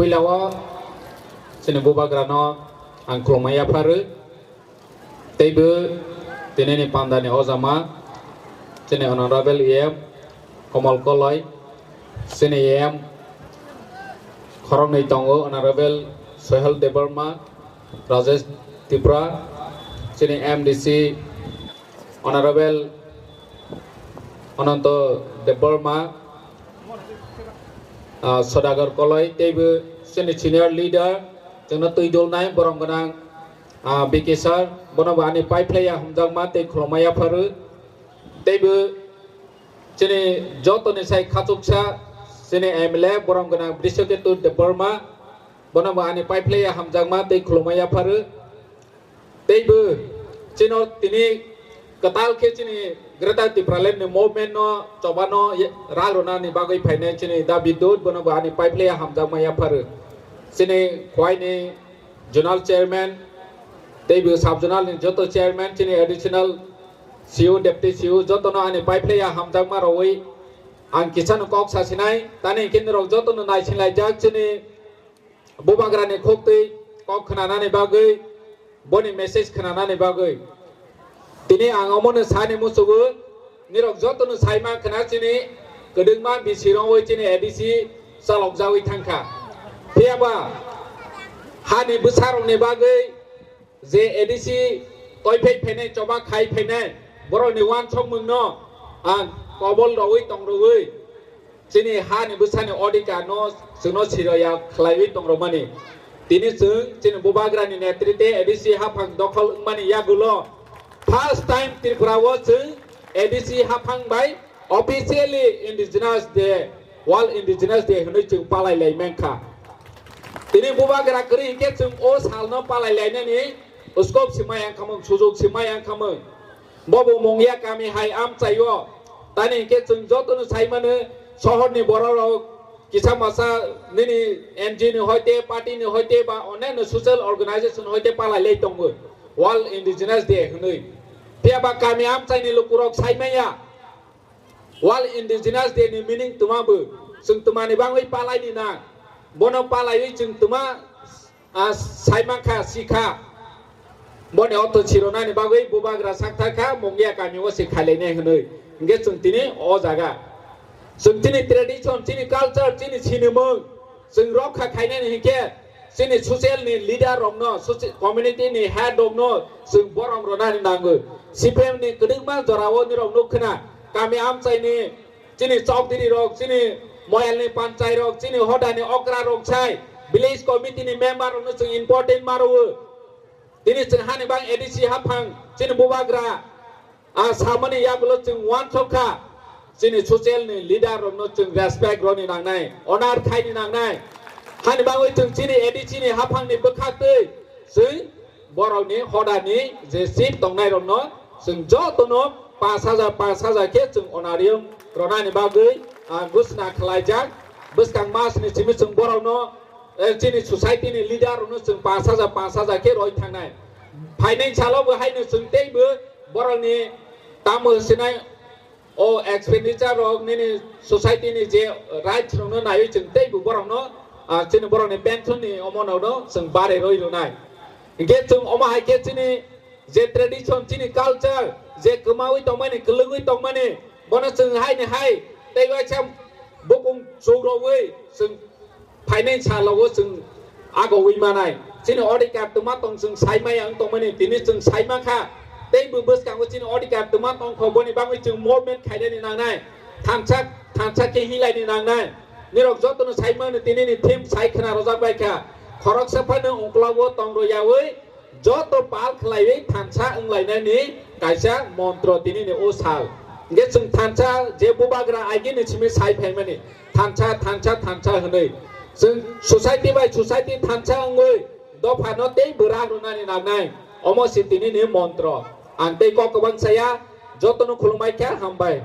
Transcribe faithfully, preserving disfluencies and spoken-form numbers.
Puila o chini bubagrano ang khulumma yapharwi. Teibo tinini pandani ojama chini Honorable E M Komol Koloi, chini E M khoroknwi tongo, Honorable Sohel Debbarma, Rajesh Tripura, chini M D C Honorable Ananto Debbarma, ah, Sodagar Koloi, teibo chini senior leader, chwngno twi dulnai borom gwnang, ah, B K sir, bono bo ani paiphlaiya hamjakma tei khulumma yapharwi. Teibo chini jotoni sai khachuksa, chini M L A borom gwnang Brishaketu Debbarma, bono bo ani paiphlaiya hamjakma tei khulumma yapharwi. Teibo chino tini kwtal khe chini Greater Tipraland ni movement no chobano ye-, ral rwnani bagwi phainai chini Da Bidyut, bono bo ani paiphlaiya hamjakma yapharwi. Chini Khwaini Zonal Chairman, teibo Sub Zonal ni joto Chairman, chini Additional C E O, Deputy C E O, jotono ani paiphlaiya hamjakma rwui ang kisano kok sasinai, tani hwnkhe norok jotono naisinglaijak chini bubagrani khuktwi kok khwnanani bagwi, boni message khwnanani bagwi. Tini ang omono sani muchugo, nirok jotono saima khna chini kwdwkma bisirongwi chini A D C chalokjagwi thangkha. Phiyaba hani bwsarokni bagwi je A D C toiphai phainai, choba khai phainai, borokni uansukmungno ang kobol rwui tongrwui, chini hani bwsani odhikar no chwngno siroya khlaiwi tongrwmani. Tini chwng chini bubagrani netrite A D C haphang dokhol wngmani yagulo first time Tripura o chwng A D C haphang bai officially Indigenous Day, World Indigenous Day hwnwi chwng palai lai mankha. Tini bubagra kwrwi hinkhe chwng o salno palai lainani scope se mai ang khamung, sujok se mai ang khamung. Bobo Mungya kami hai amchaio. Tani hinkhe chwng jotono saimano, sohorni bororok kisa masa nini N G O ni hoite, party ni hoite ba onyaino social organization hoite palai lai tongo World Indigenous Day hwnwi. Phiyaba kami amchaini lukurok saimaya World Indigenous Day ni meaning twma bo, chwng twmani bagwi palaini nang. Bono palaiwi chwng twma, ah, saimankha, sikha. Boni ortho chironani bagwi bubagra sakthakha, Mungya kami o se khailainai hwnwi. Hinkhe chwng tini o jaga. Chwng chini tradition, chini culture, chini sinimung, chwng rokha khainani hinkhe chini social ni leader rokno, soci-, community ni head rokno chwng borom rwnani nango. C P M ni kwdwkma jorao nirok nuk khna, kami amchaini chini chowdhury rok, chini moyalni panchai rok, chini hodani okra rok sai village committee ni member rokno chwng important ma rwo. Tini chwng hani bang A D C haphang chini bubagra, a samani yagulo chwng uansukha, chini social ni leader rokno chwng respect roni nangnai, honor khaini nangnai. Hani bagwi chwng chini A D C ni haphang ni bwkhaktwi chwng borokni hodani je chief tongnai rokno chwng jotono panch hajar, panch hajar khe chwng honorarium ronani bagwi, ah, gusna khlaijak. Bwskang mas ni simi chwng borokno, eh, chini society ni leader rokno chwng panch hajar, panch hajar khe roi thangnai. Phainai salo bo haino chwng teibo borokni tamo sinai o expenditure rok nini society ni je rights rokno naiwi chwng teibo borokno, ah, chini borokni pension ni omo no chwng bare roi rwnai. Hinkhe chwng omo hai khe chini je tradition, chini culture, je kwmawi tongmani, kwlwngwi tongmani, bono chwng haini hai tei waisa bukung chukrogwi chwng phainai salo o chwng agowi manai. Chini odhikar twma tong chwng saimaya wng tongmani, tini chwng saimankha. Tei bo bwskango chini odhikar twma tongkho, boni bagwi chwng movement khainani nangnai. Thansa, thansa khe hilaini nangnai. Nirok jotono saimano tinini theme sai khna rojak baikha. Khoroksa phano ungklogo tong rwyawi joto pal khlaiwi thansa wnglainani kaisa montro tinini o sal. Hinkhe chwng thansa je bubagra agini simi sai phaimani, thansa, thansa, thansa hwnwi. Chwng society bai society thansa wngwi dophano tei bwrak rwnani nangnai. Omo se tinini montro. Ang tei kok kwbang saya, jotono khulumbai kha, hambai.